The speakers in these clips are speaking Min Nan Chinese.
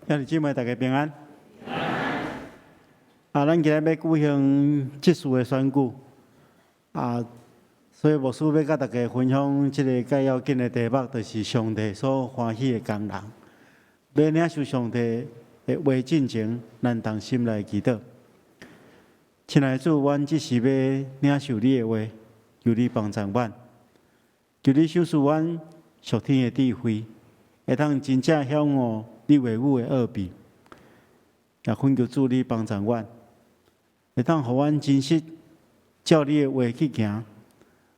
兄弟姊妹，大家平安。啊，咱今日欲舉行執事的選舉，啊，所以牧師欲佮大家分享這个較要緊的題目，就是上帝所歡喜的工人。欲領受上帝的話進前，咱同心來祈禱。親愛的主，阮這時欲領受你的話，求你幫助阮，求你賞賜阮屬天的智慧，會當真正曉悟你話語的奧秘。也懇求主你幫助阮，會當予阮真實照你的話去行，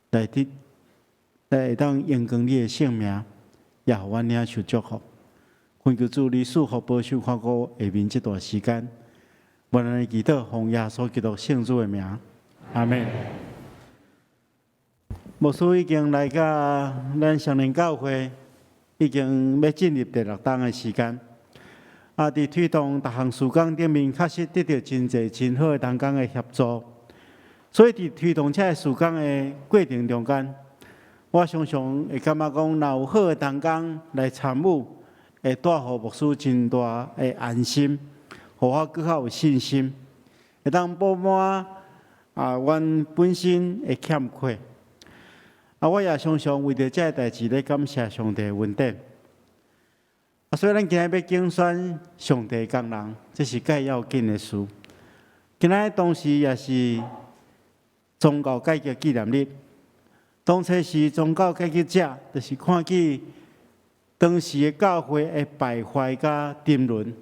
來得來會當榮光你的聖名，也予阮領受祝福。懇求主你賜福保守看顧下面這段時間，阮按呢祈禱，奉耶穌基督聖子的名，阿們。牧師已經來到咱雙連教會，已經欲進入第六冬的時間。啊，佇推動逐項事工頂面，確實得著真濟真好的同工的協助。所以佇推動這个事工的過程中間，我常常會感覺講，若有好的同工來參與，會帶予牧師真大的安心，予我閣較有信心，會當補滿啊，阮本身的欠缺。啊，我也常常為著這个代誌咧感謝上帝的恩典。啊，所以咱今日欲揀選上帝工人，這是蓋要緊的事。今仔日當時也是宗教改革紀念日。當初時宗教改革者，就是看見當時的教會的敗壞佮沉淪，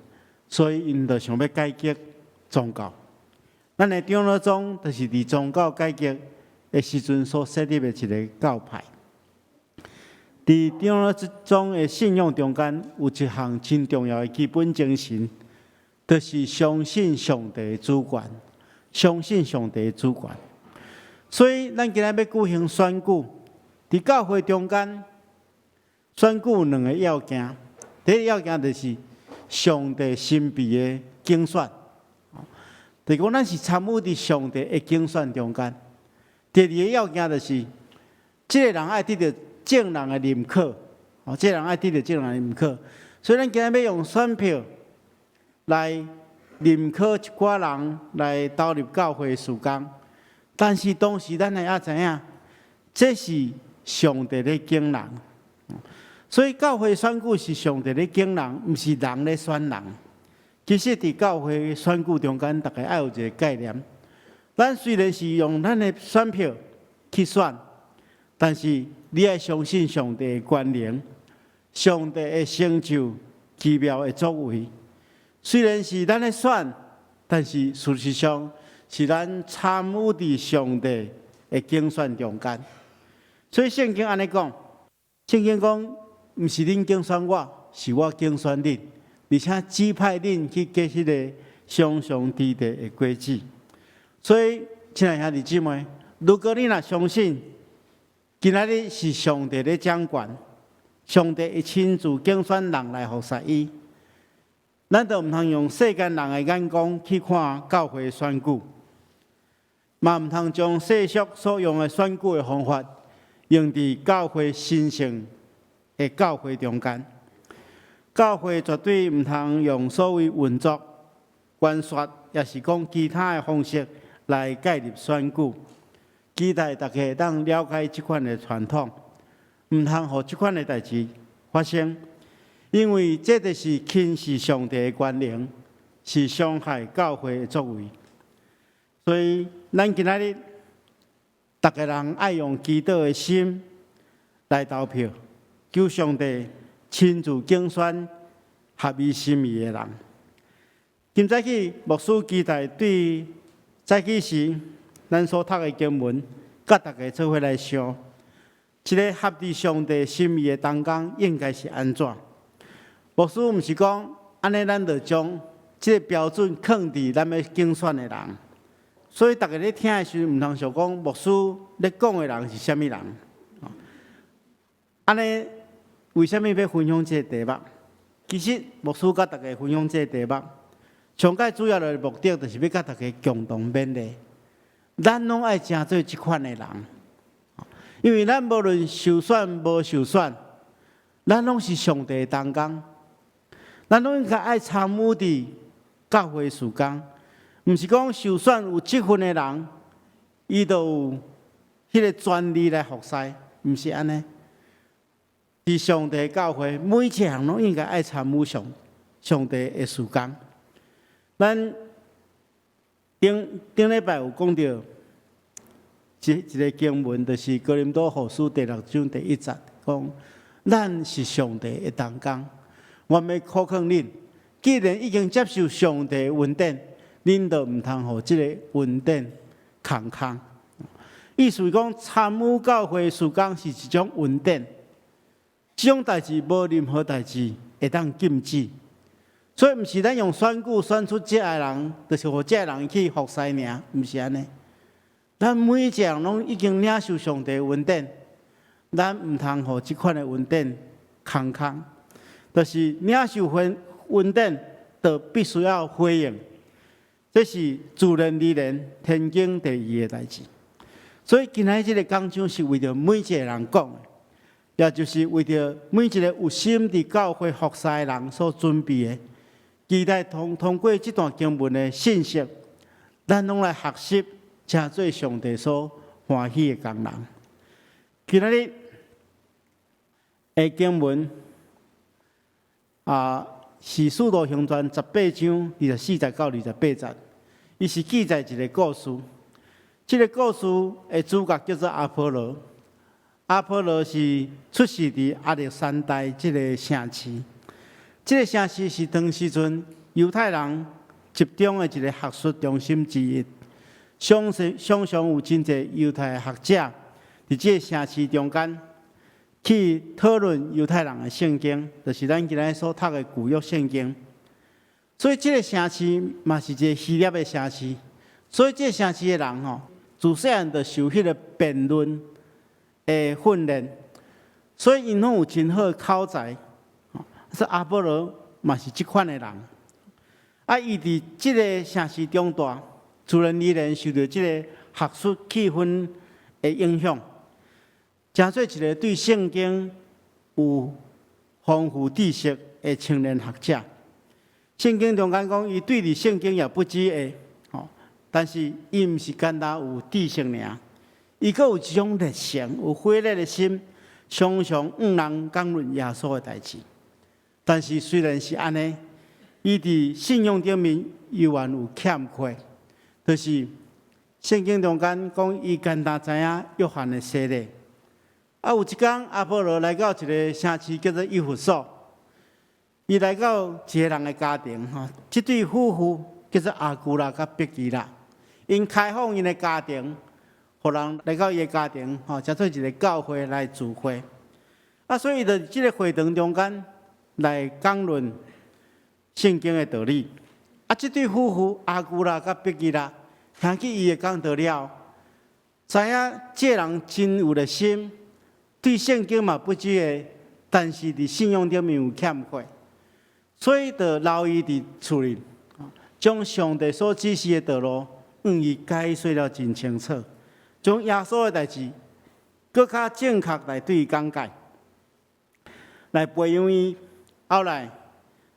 所以𪜶就想欲改革宗教。咱的長老宗就是佇宗教改革的時陣所設立的一个教派。佇長老宗的信仰中間，有一項真重要的基本精神，就是相信上帝的主權，相信上帝的主權。所以，咱今日欲舉行選舉，佇教會中間選舉有兩个要件。第一个要件就是上帝神秘的揀選，就是講咱是參與佇上帝的揀選中間。第二个要件就是，這个人愛得著眾人的認可，哦，這个人愛得著眾人的認可。所以，咱今日欲用選票來認可一寡人來投入教會事工。但是同時，咱也知影，這是上帝咧揀人，所以教會選舉是上帝咧揀人，毋是人咧選人。其實，佇教會選舉中間，大家愛有一个概念：咱雖然是用咱的選票去選，但是你愛相信上帝的權能，上帝會成就奇妙的作為。雖然是咱咧選，但是事實上是咱參與佇上帝的揀選中間。所以聖經按呢講，聖經講，毋是恁揀選我，是我揀選恁，而且指派恁去結彼个常常佇地的果子。所以，親愛兄弟姊妹，如果你若相信，今仔日是上帝咧掌權，上帝會親自揀選人來服侍伊，咱就毋通用世間人的眼光去看教會選舉，嘛毋通將世俗所用的選舉的方法用佇教會神聖的教會中間。教會絕對毋通用所謂運作、關說，抑是講其他的方式來介入選舉。期待大家會當了解這款的傳統，毋通予這款的代誌發生，因為這就是輕視上帝的權能，是傷害教會的作為。所以，咱今仔日逐个人愛用祈禱的心來投票，求上帝親自揀選合伊心意的人。今早起牧師期待對早起時咱所讀的經文，佮大家做伙來想，一个合佇上帝心意的同工應該是按怎？牧師毋是講按呢，咱就將這个標準囥佇咱欲揀選的人。所以大家咧聽的時陣，毋通想講牧師咧講的人是啥物人。按呢，為啥物欲分享這个題目？其實牧師佮大家分享這個題目，上蓋主要的目的，就是欲佮大家共同勉勵。咱攏愛成做這款的人，因為咱無論受選無受選，咱攏是上帝的同工。咱攏應該愛參與佇教會事工，毋是講受選有職分的人，伊就有彼個權利來服侍，毋是按呢。佇上帝教會，每一個人攏應該愛參與上帝的事工。咱頂頂禮拜有講著一個經文，就是哥林多後書第六章第一節，講咱是上帝的同工，我欲苦勸恁，既然已經接受上帝的恩典，恁就毋通予這个恩典空空。意思講，參與教會事工是一種恩典，這種代誌無任何代誌會當禁止。所以毋是咱用選舉選出這个人，就是予這个人去服侍爾，毋是按呢。咱每一個人攏已經領受上帝恩典，咱毋通予這款的恩典空空。就是領受恩典，就必須要回應。這是自然而然，天經地義的代誌。所以今仔日這個講章是為著每一個人講的，也就是為著每一個有心佇教會服侍的人所準備的。期待通過這段經文的信息，咱攏來學習，成做上帝所歡喜的工人。今仔日的經文啊，是《使徒行傳》18章24節到28節，伊是記載一個故事。這個故事的主角叫做阿波羅。阿波羅是出世佇亞歷山大這个城市。這个城市是當時陣猶太人集中的一個學術中心之一。常常常有真濟猶太學者佇這个城市中間去討論猶太人的聖經，就是咱今仔日所讀的舊約聖經。所以這个城市嘛是一个希臘的城市。所以這个城市的人吼，自細漢就受彼个辯論的訓練，所以𪜶攏有真好的口才。所以阿波羅嘛是這款的人。啊，伊佇這个城市長大，自然而然受著這个學術氣氛的影響，成做一个對聖經有豐富知識的青年學者。聖經中間講，伊對佇聖經也不止的，吼，但是伊毋是干焦有知識爾，伊閣有一種熱誠、有火熱的心，常常向人講論耶穌的代誌。但是雖然是按呢，伊佇信仰頂面猶原有欠缺，就是聖經中間講，伊干焦知影約翰的洗禮。啊，有一工阿波羅來到一个城市叫做以弗所，伊來到一个人的家庭，吼，這對夫婦叫做亞居拉佮百基拉，𪜶開放𪜶的家庭，予人來到伊的家庭，吼，成做一个教會來聚會。啊，所以佇這个會堂中間來講論聖經的道理。啊，這對夫婦亞居拉佮百基拉聽見伊的講道了，知影這人真有熱心，對聖經嘛不止的，但是佇信仰頂面有欠缺，所以就留伊佇厝裡，將上帝所指示的道路，向伊解說了真清楚，將耶穌的代誌，閣較正確來對伊講解，來培養伊。後來，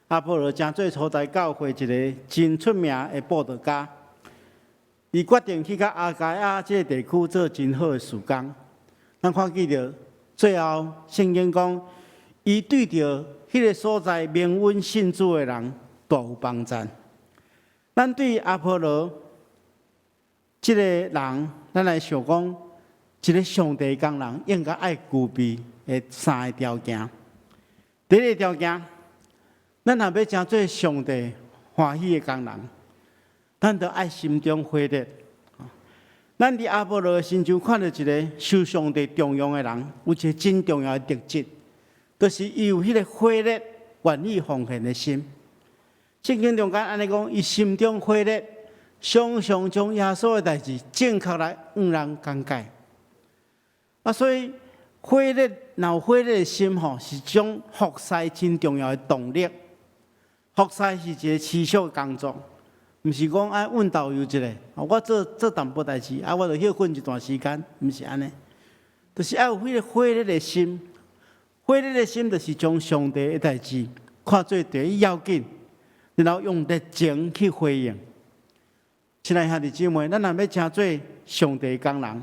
阿波羅成做初代教會一个真出名的布道家，伊決定去到亞該亞這个地區做真好的事工。咱看見著最後聖經講，伊對著彼个所在蒙恩信主的人大有幫贊。咱對阿波羅這个人，咱來想講，一个上帝工人應該愛具備的三个條件。第一个條件，咱若欲成做上帝歡喜的工人，咱著愛心中火熱。咱佇阿波羅的身上看著一个受上帝重用的人，有一个真重要的特質，就是伊有彼个火熱、願意奉獻的心。聖經中間按呢講，伊心中火熱，常常將耶穌的代誌正確來向人講解。啊，所以火熱，若有火熱的心吼，是一種服侍真重要的動力。服侍是一个持續的工作，毋是講愛阮導遊一下，我做做淡薄代誌，啊，我就歇睏一段時間，毋是按呢，就是愛有彼个火熱的心。火熱的心，就是將上帝的代誌看做第一要緊，然後用熱情去回應。親愛兄弟姊妹，咱若欲成做上帝工人，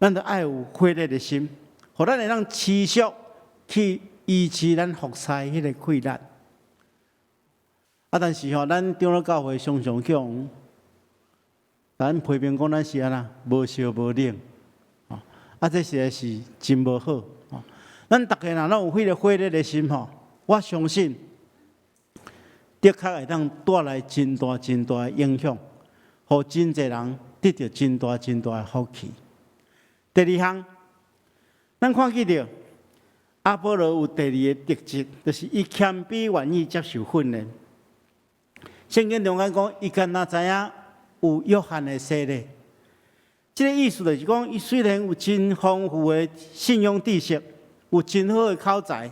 咱著愛有火熱的心，予咱會當持續去維持咱服侍彼个氣力。啊，但是吼，咱長老教會常常去予人批評講咱是按怎無燒無冷，啊，這實在是真無好。咱逐家若攏有彼个火熱的心吼，我相信的確會當帶來真大真大的影響，予真濟人得著真大真大的福氣。第二項，咱看見著亞波羅有第二个特質，就是伊謙卑願意接受訓練。聖經中間講，伊敢若知影有約翰的洗禮，這个意思就是講，伊雖然有真豐富的信仰知識，有真好的口才，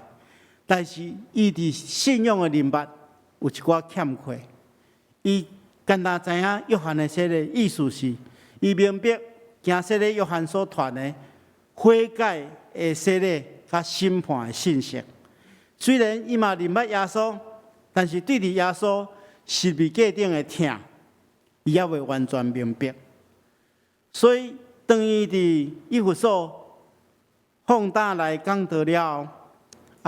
但是伊佇信仰的認捌有一寡欠缺。伊敢若知影約翰的洗禮，意思是，伊明白經洗禮約翰所傳的悔改的洗禮佮審判的信息。雖然伊嘛認捌耶穌，但是對佇耶穌十字架頂的疼，伊猶未完全明白。所以當伊佇以弗所放膽來講道了後，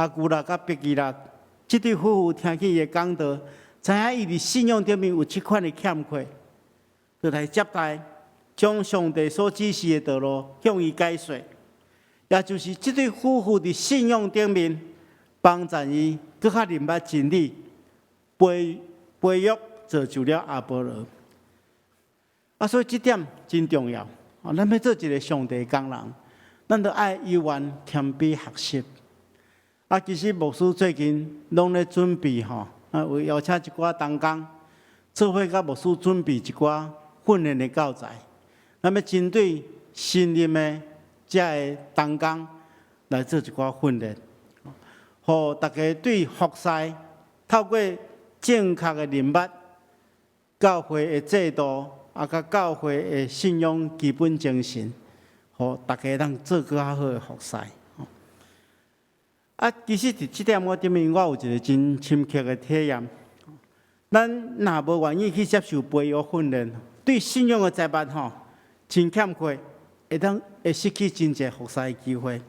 亞居拉佮百基拉這對夫婦聽見伊的講道，知影伊佇信仰頂面有這款的欠缺，就來接待，將上帝所指示的道路向伊解說。也就是這對夫婦佇信仰頂面幫助伊閣較認捌真理，培培育造就了亞波羅。啊，所以這點真重要。啊，咱欲做一个上帝工人，咱著愛猶原謙卑學習。啊，其實牧師最近攏咧準備吼，啊，有邀請一寡同工，做伙佮牧師準備一寡訓練的教材。咱欲針對新入的遮个同工來做一寡訓練，予大家對服侍透過正確的認捌教會的制度，啊，佮教會的信仰基本精神，予大家通做閣較好的服侍。啊，其實佇這點我頂面，我有一个真深刻的體驗。咱若無願意去接受培育訓練，對信仰的栽捌吼真欠缺，會當會失去真濟服侍的機會。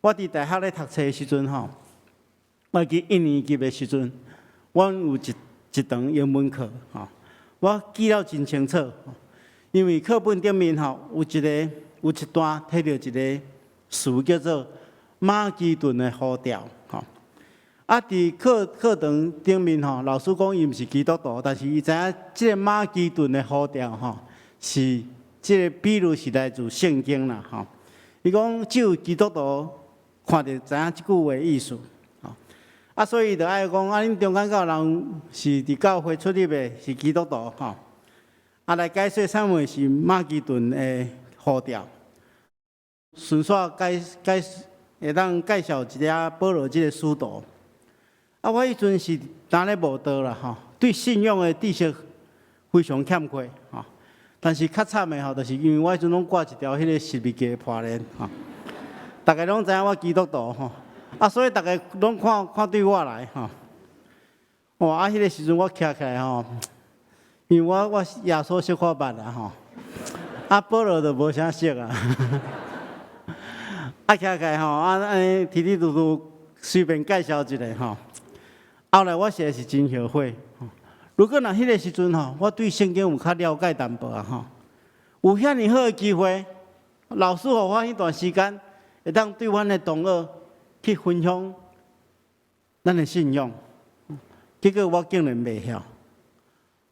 我佇大學咧讀冊的時陣吼，我記一年級的時陣，阮有一一堂英文課吼，我記了真清楚，因為課本頂面吼有一个有一段提著一个詞叫做馬其頓的呼召，吼。啊！佇課課堂頂面吼，老師講伊毋是基督徒，但是伊知影這个馬其頓的呼召吼，是這个比喻是來自聖經啦，吼。伊講只有基督徒看著知影這句話意思，吼。啊，所以就愛講啊，恁中間敢有人是佇教會出入的，是基督徒，吼。啊，來解說啥物是馬其頓的呼召，順紲解解會當介紹一下保羅這个使徒。啊，我彼陣是當咧慕道啦，吼，對信仰的知識非常欠缺，吼。但是較慘的吼，就是因為我彼陣攏掛一條彼个十字架破鏈，吼。逐家攏知影我基督徒，吼。啊，所以逐家攏看看對我來，吼。哇，啊，彼个時陣我徛起來吼，因為我我耶穌小可捌啦，吼。啊，保羅就無啥識啊。啊，徛起來吼，啊，按呢提提嘟嘟隨便介紹一下吼。後來我實在是真後悔。如果若彼个時陣吼，我對聖經有較了解淡薄仔吼，有遐爾好的機會，老師予我彼段時間，會當對阮的同學去分享咱的信仰，結果我竟然袂曉，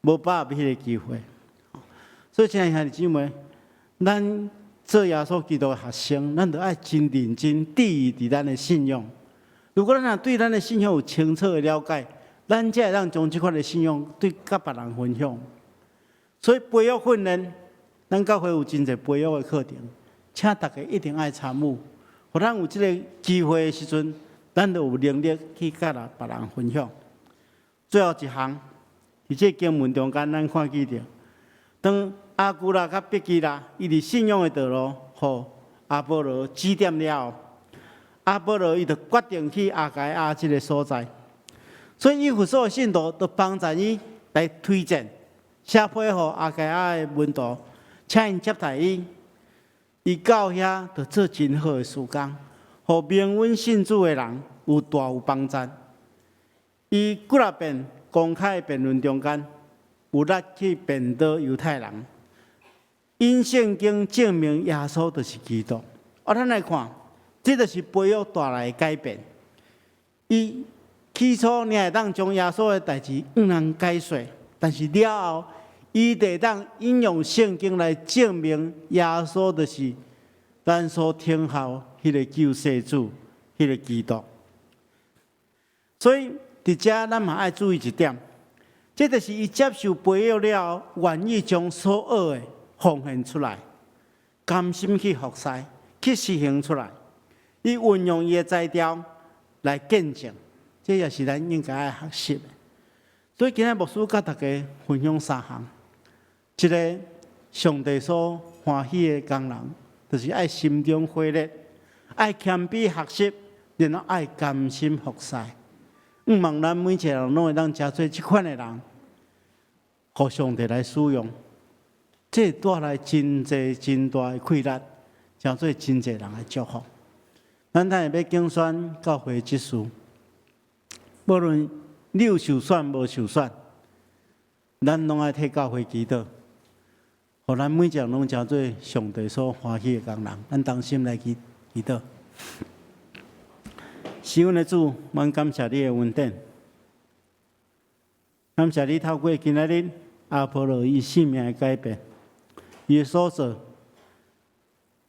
無把握彼个機會。所以，親愛兄弟姊妹，咱做耶穌基督的學生，咱著愛真認真致意佇咱的信仰。如果咱若對咱的信仰有清楚的了解，咱才會當將這款的信仰對佮別人分享。所以培育訓練，咱教會有真濟培育的課程，請大家一定愛參與。予咱有這个機會的時陣，咱就有能力去佮人別人分享。最後一項，佇這个經文中間，咱看見著，當亞居拉佮百基拉，伊佇信仰的道路，予亞波羅指點了後，亞波羅伊就決定去亞該亞這个所在。所以以弗所的信徒就幫贊伊來推薦，寫批予亞該亞的門徒，請𪜶接待伊。伊到遐就做真好的事工，予蒙允信主的人有大有幫贊。伊幾若遍公開辯論中間，有力去辯倒猶太人，引聖經證明耶穌就是基督。啊，咱來看，這就是培約帶來的改變。伊起初爾會當將耶穌的代誌向人解說，但是了後，伊會當引用聖經來證明耶穌就是咱所等候彼个救世主，彼个基督。所以佇遮咱嘛愛注意一點，這就是伊接受培約了後，願意將所學的奉獻出來，甘心去服侍，去實行出來。伊運用伊的才調來見證，這也是咱應該愛學習的。所以今仔牧師佮大家分享三項：一个上帝所歡喜的工人，就是愛心中火熱，愛謙卑學習，然後愛甘心服侍。向望咱每一个人攏會當成做這款的人，予上帝來使用，這帶來真濟真大的氣力，成做真濟人的祝福。咱等下欲競選教會執事，無論你有受選無受選，咱攏愛替教會祈禱，予咱每一個人攏成做上帝所歡喜的工人。咱同心來祈祈禱。是阮的主，阮感謝你的恩典，感謝你透過今仔日亞波羅伊生命的改變，伊的所做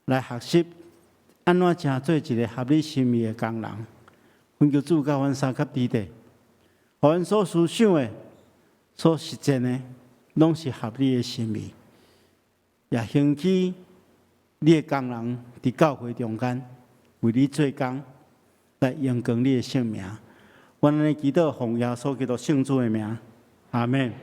來學習按怎成做一个合你心意的工人。懇求主佮阮相佮佇咧，予阮所思想的、所實踐的，攏是合你的心意，也興起你的工人佇教會中間為你做工，來榮光你的聖名。阮按呢祈禱，奉耶穌基督聖主的名，阿門。